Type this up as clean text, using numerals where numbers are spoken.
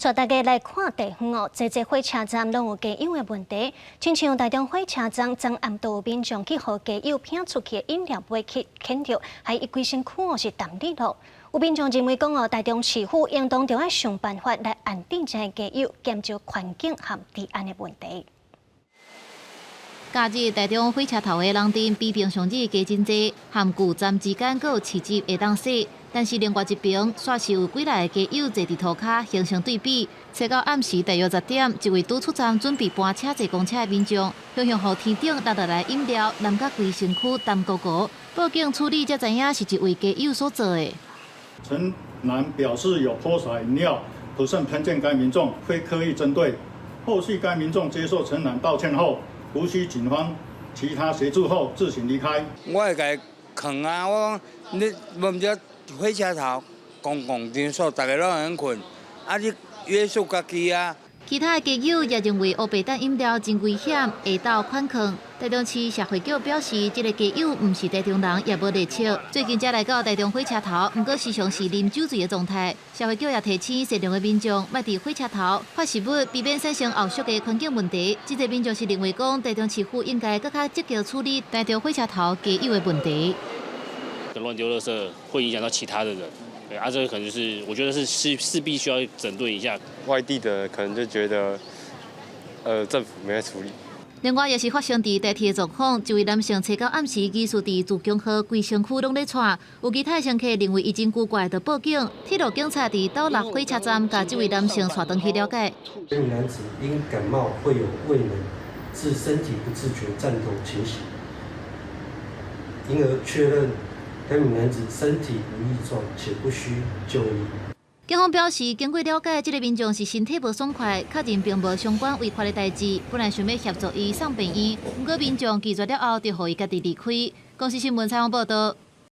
帶大家來看地方哦，濟濟火車站攏有街友的問題，親像台中火車站昨暗就有民眾去予街友拚出去的飲料杯去把著，害伊規身軀哦是澹滴囉。有民眾認為講哦，台中市府應當著愛想辦法來安頓這个街友，減少環境和治安的問題。假日台中火車頭的人陣比平常日加真濟，和舊站之間閣有市集會當踅，但是另外一邊，煞是有幾若个街友坐佇塗跤形成對比。初九暗時大約10點，一位拄出站準備搬車坐公車的民眾，雄雄予天頂落落來飲料，淋甲規身軀澹糊糊。報警處理才知影是一位街友所做的。陳男表示有潑灑飲料，不慎噴濺該民眾，非刻意針對。後續該民眾接受陳男道歉後，無需警方其他協助後自行離開。我會共伊勸啊，我講你無毋對，火車頭公共場所，逐家攏會用睏，啊你約束家己啊。其他的街友也認為烏白擲飲料真危險，會鬥反抗。台中市社會局表示，這个街友毋是台中人，也無入籍。最近才來到台中火車頭，毋過時常是啉酒醉的狀態。社會局也提醒善良的民眾，莫佇火車頭發食物，避免產生後續的環境問題。這個民眾是認為講，台中市府應該閣較積極處理台中火車頭街友的問題。亂丟垃圾會影響到其他的人。對啊，這個可能就是我覺得是勢必需要整頓一下。外地的可能就覺得，政府沒在處理。另外，也是發生佇台鐵的狀況，一位男性初九暗時疑似佇自強號規身軀攏咧掣，有其他乘客認為伊真古怪，就報警。鐵路警察佇斗六火車站共這位男性帶轉去了解。這名男子因感冒會有畏冷，致身體不自覺顫抖情形，因而確認該名男子身體無異狀，且不需就醫。警方表示，經過了解，這个民眾是身體無爽快，確認並無相關違法的代誌，本來想欲協助伊送病院，毋過民眾拒絕了後，就予伊家己離開。公視新聞採訪報導。